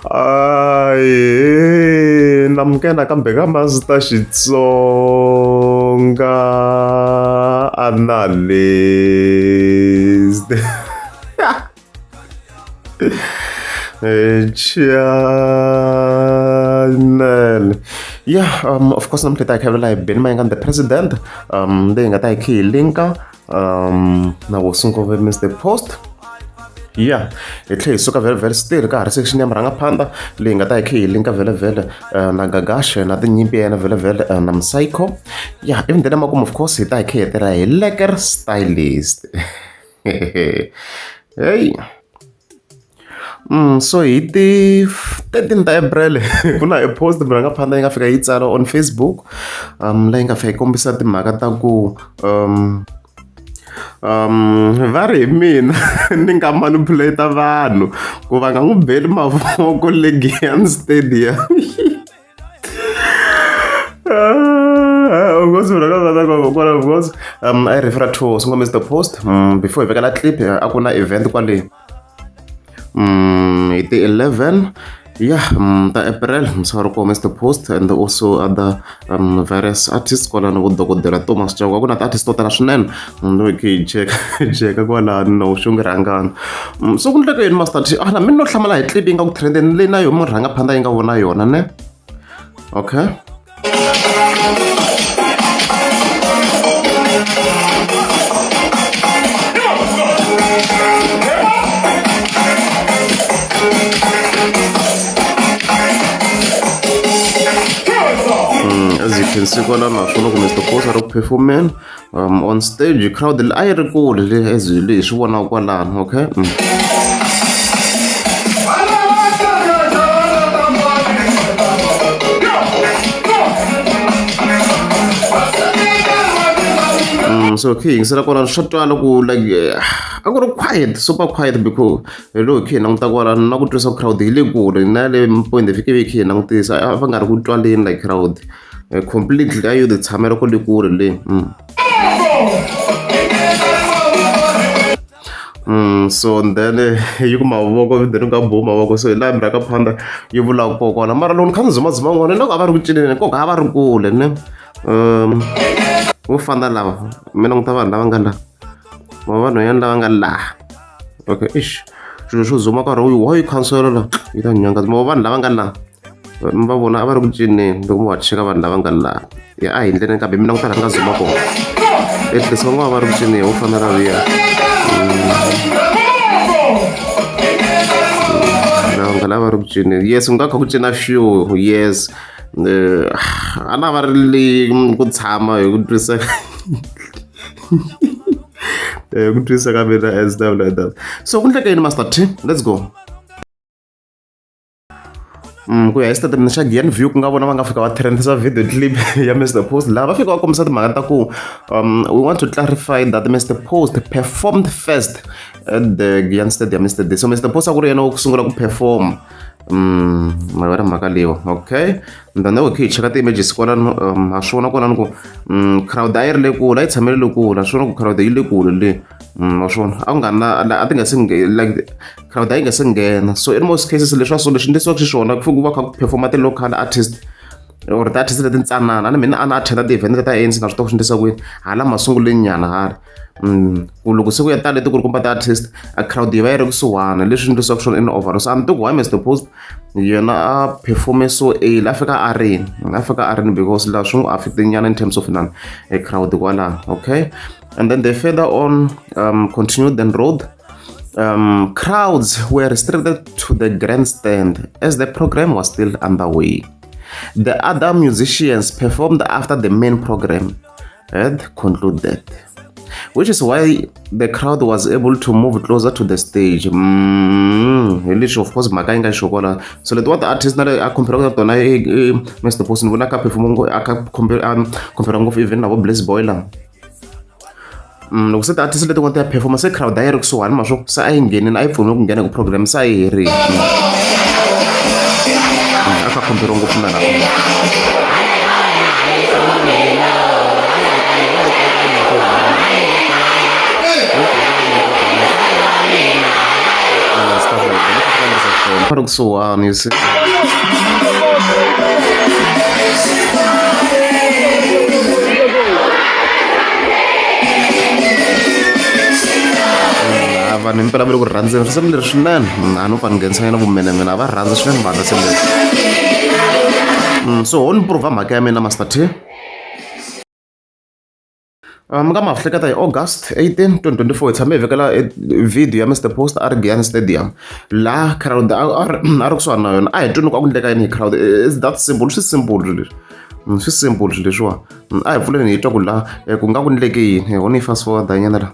Ahee namukela nakambe ka Master Xitsonga Analyst channel ya of course namuntlha hi ta hi kha hi hi Benny Mayengani the president leyi hi nga ta hi kha hi linka na hosi Ngove Mr Post ya hi tlhe hi suka vhele vhele still ka ha ri section ya murhangaphandha leyi nga ta hi kha hi linka vhele vhele na Gagashe na tinyimpi ya yena vhele vhele na Psycho ya ivi then emakumu of course hi ta hi kha hi tirha hi Lekker Stylist hey so hi ti 13 ta April ku na e post murhangaphandha yi nga fika yi tsala on Facebook leyi nga fika yi kombisa timhaka ta ku va ri hi mina ni nga manipulate vanhu ku va nga n'wi beli mavoko le Giyani Stadium of course of course I refer to Songo Mr Post before hi vekela clip a ku na event kwale hi ti 11 ya ta April misava ri kona Mr Post and also other various artists kwalano vo dokodela Thomas Chauke ku na ti-artist to tala swinene no hi khe hi cheka cheka kwalano no xonge rhangana so ku ndleka yini Master T ah na mina no hlamala hi clip yi nga ku trendeni leyi na yo murhangaphandha yi nga vona yona ne okay As you can see kwalano ha swi vona ku Mr Post a ri ku performeni on stage crowd a yi ri kule le as hi swi vonaka kwalano okay. So khe hi yingisela kwalano swa twala ku like a ku ri quiet super quiet because hi loko hi khe hi languta kwalano na ku twisa crowd yi le kule na le point hi fike hi khe hi langutisa a va nga ri ku twaleni like crowd completely a yo ti tshamela kwale kule le. So then yi ku mavoko then ku nga bohi mavoko so hi laha murhangaphandha yi vulaka koho kwala mara loko ni kha ni dzumadzuma n'wana ingaku a va ri ku cineni nkoka a va ri kule ne vo fana lava mi languta vanhu lava nga la va vanhwanyana lava nga laha okay eish swilo swo zuma nkarhi wihi why yi khansela la yi ta nyangaza mo vanhu lava nga la mi va vona a va ri ku cineni loko mi va cheka vanhu lava nga la ya a hi ndleleni kambe mi languta laha ni nga zuma kona at least van'wana va ri ku cineni wo fana na luya lava nga lava ri ku cineni yes ku nga kha ku cina few yes a na va ri le ku tshama hi ku twisisa ku twisisa ka mina and stuff like that so ku ndleka yini Master T let's go. Ku ya hi xitatimende xa Giyani View ku nga vona va nga fika va trendisa video clip ya Mr Post laha va fika va kombisa timhaka ta ku we want to clarify that Mr Post performed first at the Giyani Stadium yesterday so Mr Post a ku ri yena wo sungula ku perform ma vona mhaka leyiwa okay and then loko hi kha hi cheka ti-images kwalano ha swi vona kwalano ku crowd a yi ri le kule a yi tshamele le kule ha swi vona ku crowd yi le kule le wa swi vona a ku nga na a ti nga se like crowd a yi nga se nghena so in most cases leswi so leswi ndlisiwaka xiswona ku ku va kha ku performa ti-local artist or ti-artist leti ntsanana a ni mina a na attenda ti-event ta ANC na swi tiva ku swi endlisa ku yini hala masunguleni nyana hala ku loko se ku ya tala leti kulukumba ti-artist a crowd yi va yi ri kusuhana leswi endlisiwaka swona in overall so a ni tivi ku why Mr Post yena a performe so early a fika a rini a fika a rini because laha swi n'wi affect nyana in terms of inani e crowd kwalaho okay and then they further on continued and road crowds were restricted to the grandstand as the program was still underway. The other musicians performed after the main program had concluded, which is why the crowd was able to move closer to the stage. Hi leswi of course mhaka yi nga xo kwala so leti wa ti-artist na leyi a compare na tona Mr Post ni vona ka perform a ka compare ngopfu even na vo Bliss Boiler loko se ti-artist letin'wana ti ya performa se crowd a yi ri kusuhani ma swo se a yi nghenini a yi pfumeli ku nghena ku program se a yi herile a ka compare ngopfu na lava. Stuff like that. Va ri kusuhani you see. Vanhu himpela va le ku rhandzeni risimu leri swinene. A no pfa ni nghenisa nyana vumenemene, a va rhandza swinene vanhu risimu leri. So ho ni prove mhaka ya mina Master T. Mi nga ma hleketa hi August 18 2024 hi tshame hi vekela video ya Mister Post a ri Giyani Stadium laha crowd a a ri kusuhani na yona a hi twi ku a ku endleka yini hi crowd. It's that simple, swi simple swilo leswi, swi simple swilo leswiwani. A hi pfuleni hi twa ku laha ku nga ku endleke yini, ho ni fast forward nyana la.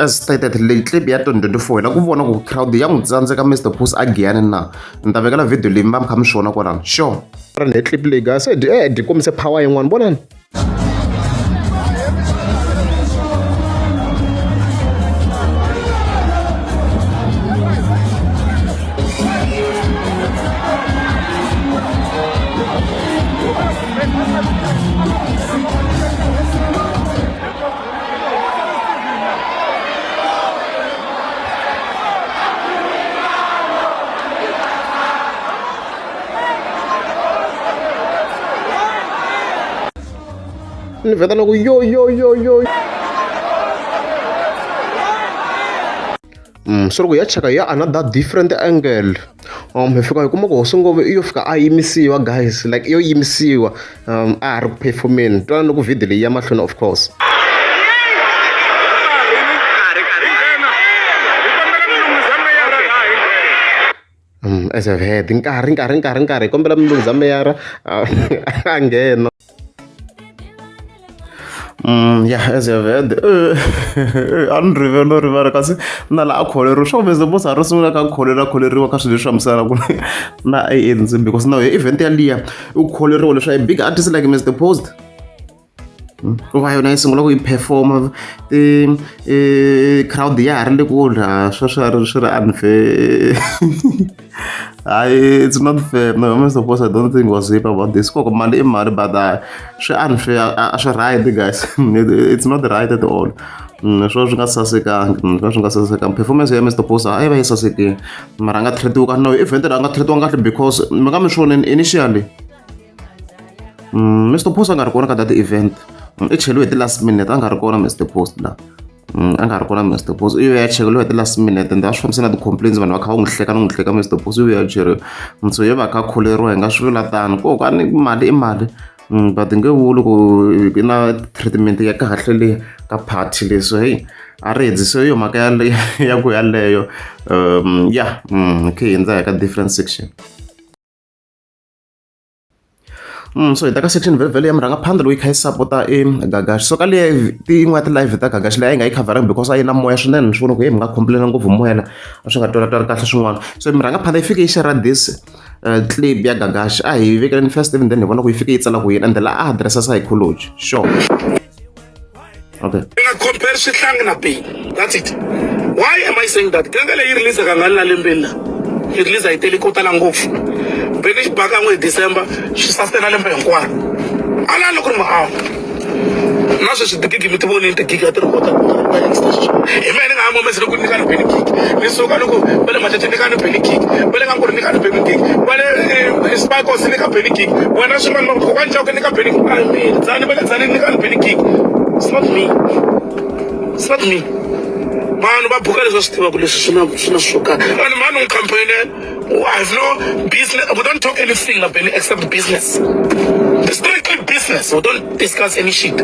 As stated leyi clip ya 2024 hi la ku vona ku crowd ya n'wi tsandzeka Mister Post a Giyani na. Ni ta vekela video leyi mi va mi kha mi swi vona kwalano, sure. Hi clip leyi guys, se dyi kombise power yin'wana vonani. Ni vheta na ku yo yo yo yo. So loko hi ya cheka hi ya another different angle, hi fika hi kuma ku hosi ngove i yo fika a yimisiwa guys, like i yo yimisiwa a ha ri ku perform-eni. Twana loko video leyi ya mahlweni of course. As I've heard nkarhi nkarhi nkarhi nkarhi hi kombela mi lunghiza meyara a nghena. Yeah, as I've heard, a ni rivele no rivala kasi na la a kholeriwa swa ku Mr Post a ro sungula ka kholeriwa kholeriwa ka swilo leswi fambisanaka na ANC because na event yaliya u kholeriwa leswaku a big artist like Mr Post ku va yona yi sungula ku yi perform ti crowd ya ha ri le kule sweswo a ri swi ri unfair. Hayi, it's not fair. No, Mr Post, I don't think was happy about this. Koko mali i mali, but swi unfair, a swi right guys, it's not right at all. Swo swi nga sasekanga, swo swi nga sasekanga. Performance ya Mr Post a yi va yi sasekile, mara a nga treat-iwi kahle no event a nga treat-iwanga kahle because mi nga mi swi vonini initially Mr Post a nga ri kona ka that event, i cheliwe hi ti-last minute, a nga ri kona Mr Post la. A nga ri kona Mr Post, i ya cheriwa hi ti-last minute and a swi fambisana na ti-complaints, vanhu va kha va n'wi hleka no n'wi hleka Mr Post i vuya cheriwa, so yo va kha kholeriwa hi nga swi vula tano ko ka ni mali i mali, but nge vuli ku i na treatment ya kahle le ka party leyi. So hey, a ri hedzisiwe yo mhaka ya ku yaleyo. Ya, khe hi hundza hi ka different section. So hi ta ka section vhele ya murhangaphandle loyi kha yi sapota e Gagash. So ka liya yin'wana ya ti-live ta Gagash leyi a yi nga yi khavharangi because a yi na moya swinene, ni swi vona ku hey mi nga complain ngopfu moya la, a swi nga twala twali kahle swin'wana. So murhangaphandle yi fike yi share this clip ya Gagash, a hi vekeleni first even then hi vona ku yi fike yi tsala ku yini and la a address psychology, sure. Okay. I nga compare swihlangi na Benny. That's it. Why am I saying that? Genge leyi release ka ngani la lembeni la. Yi release yi tele ko tala ngopfu. Benny xi baka n'we hi December, xi sustain lembe hinkwaro. Ala loko ri ma na sweswi tigigi mi ti vonile tigigi a ti ri kota ku youngster sweswi. Hi mina ni nga ha momesi loko ni nyika ni Benny gig. Ni suka ni ku va le Macece nyika ni Benny gig. Va le Nganguri nyika ni Benny gig. Va le Spikos nyika Benny gig. Wena swin'wana kokwani Chauke nyika Benny gig. I mean, Dzani va le Dzaneni nyika ni Benny gig. It's not me. It's not me. Vanhu va buka leswi va swi tivaka leswi swi na swo karhi. And mani n'wi campaign I have no business. We don't talk anything na Benny except business. Strictly business. We don't discuss any shit.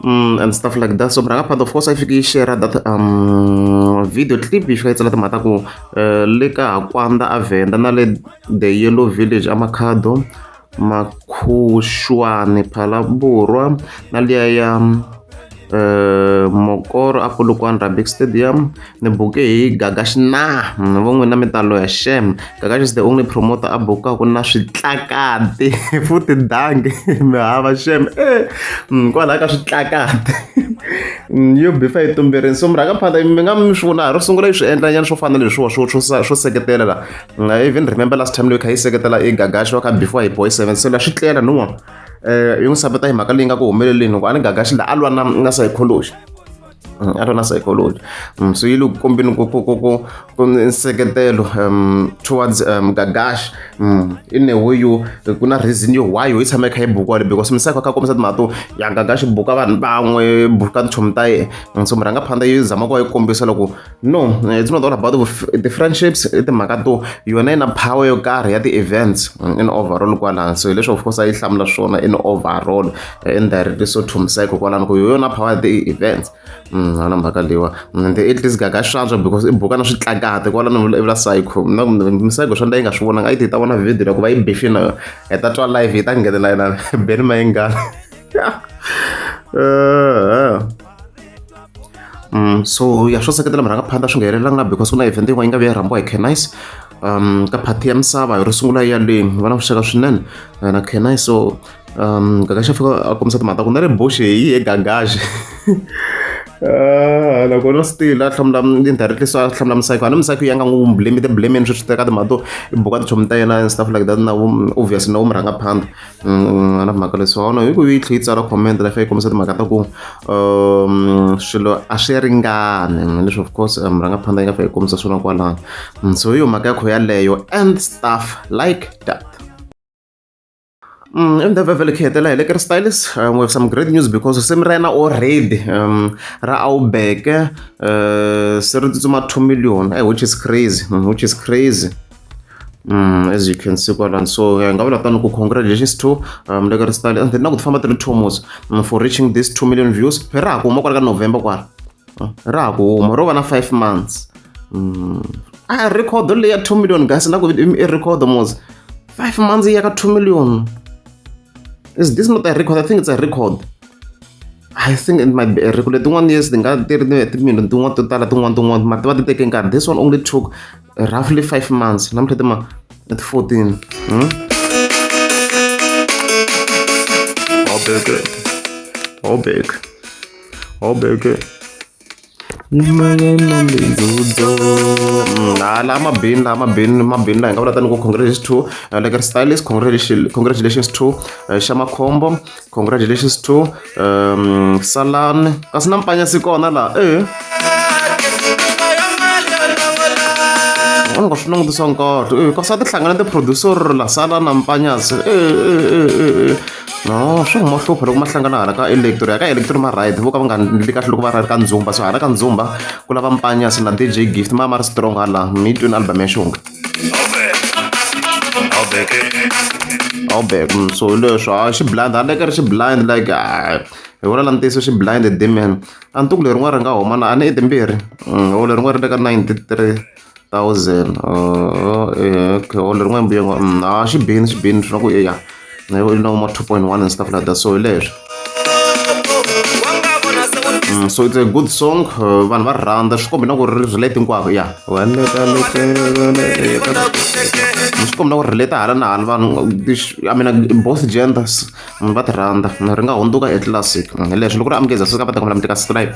And stuff like that. So murhangaphandle of course a yi fike yi share that video clip, yi fika yi tsala timhaka ta ku le ka Hakwanda a Venda na le the Yellow Village a Makhado Makhuxwani Phalaborwa na liya ya Mokoro a Polokwane Rugby Stadium. Ni buke hi Gagash na vo n'wina mi ta loya shem. Gagash is the only promoter a bukaku na switlakati futhi dangi mi hava shem, kwalaya ka switlakati yo bifa yi tumberini. So murhangaphandle mi nga mi swi vona ro sungula yi swi endla nyana swo fana na leswiwa swo seketela la. I even remember last time loyi kha yi seketela i Gagash wa kha before hi boy 7, so la swi tlela no yi n'wi sapota hi mhaka leyi nga ku humeleleni loko a ni Gagash la a lwa na psychology. A ri na psychology. So yi le ku kombeni ku ku ku ku ku nseketelo towards Gagash in a way yo ku na reason yo why yo yi tshama yi kha yi bukiwa le because Misako a kha a kombisa timhaka to ya Gagash buka vanhu van'we buka tichomi ta yena. So murhangaphandla yi zama ku va yi kombisa loko no, it's not all about the friendships, i timhaka to yona yi na power yo karhi ya ti-events in overall kwalano. So hi leswi of course a yi hlamula swona in overall, indirectly so to Mseko kwalano ku yona power ya ti-events. Na mhaka leyiwa and at least Gagash swa antswa because i buka na switlakati kwalano i vula Psycho na Mseko swa ndla yi nga swi vonanga a yi ti ta vona video loko va yi bifini na yona hi ta twa live yi ta nghenela yena Benny Mayengani. So ya swo seketela murhangaphandla swi nga helelanga because ku na event yin'wana yi nga vuya yi rhambiwa hi Cannice ka party ya misava hi ro sungula yaleyo va na vuxaka swinene na Cannice. So Gagash a fika a kombisa timhaka ta ku na le Bush hi yi he Gagash. Ah, loko no still a hlamula indirectly so a hlamula Msayiko a ni Msayiko ya nga n'wi blame ti-blame sweswi teka timhaka to i buka tichomi ta yena and stuff like that na obviously na vo murhangaphandla na mhaka leswi wa hi ku yi tlhe yi tsala comment la yi kombisa timhaka ta ku swilo a swi ringani leswi of course murhangaphandla yi nga fika yi kombisa swona kwalano. So hi yo mhaka ya kho yaleyo and stuff like that. In the vhele khetela hi le ka Styles, we have some great news because risimu ra yena already ra Awubeke se ri tsutsuma 2 million, which is crazy, which is crazy. As you can see kwalano. So hi nga vula tano ku congratulations to Lekker Style and then na ku ti famba ti ri two mos for reaching this 2 million views. Ra ha ku huma kwala ka November kwala, ra ha ku huma ro va na 5 months. A record leyi ya 2 million guys, na ku i record mos 5 months ya ka 2 million. Is this not a record? I think it's a record. I think it might be a record. Letin'wana yes ti nga ti ri timillion tin'wana to tala tin'wana tin'wana mara ti va ti teke nkarhi. This one only took roughly 5 months. Namuntlha ti ma ti 14. Awubeke, awubeke, awubeke. La mabini la mabini mabini la hi nga vula tani ku congratulations to Lekker Stylist, congratulations, congratulations to Xamakhombo, congratulations to Salani kasi na Mpanyasi kona la u nga swi langutisa kahle kasi a ti hlangana ti-producer la Salani na Mpanyasi. No, swi huma hlupha loko ma hlangana hala ka electro ya ka electro ma right vo ka va nga ndli kahle loko va ri ka ndzumba. So hala ka ndzumba ku lava Mpanyasi na DJ Gift ma ma ri strong hala mi yi twini album ya Xonga. Awubeke. So hi leswo a xi blind a leke ri xi blind like hi vula la ntiyiso xi blind demon a ni tiku lerin'wana ri nga huma na a ni i timbirhi o lerin'wana ri le ka 93,000. Okay, o lerin'wana mbuyelo a xi bini xi bini swa ku ya na ma 2.1 and stuff like that. So hi leswo. So it's a good song, vanhu va rhandza swi kombi na ku ri relate hinkwako ya swi kombi na ku relate hala na hala vanhu, I mean both genders va ti rhandza ri nga hundzuka e classic hi leswi loko ri amukeza swi ka va ta kombela mi teka subscribe.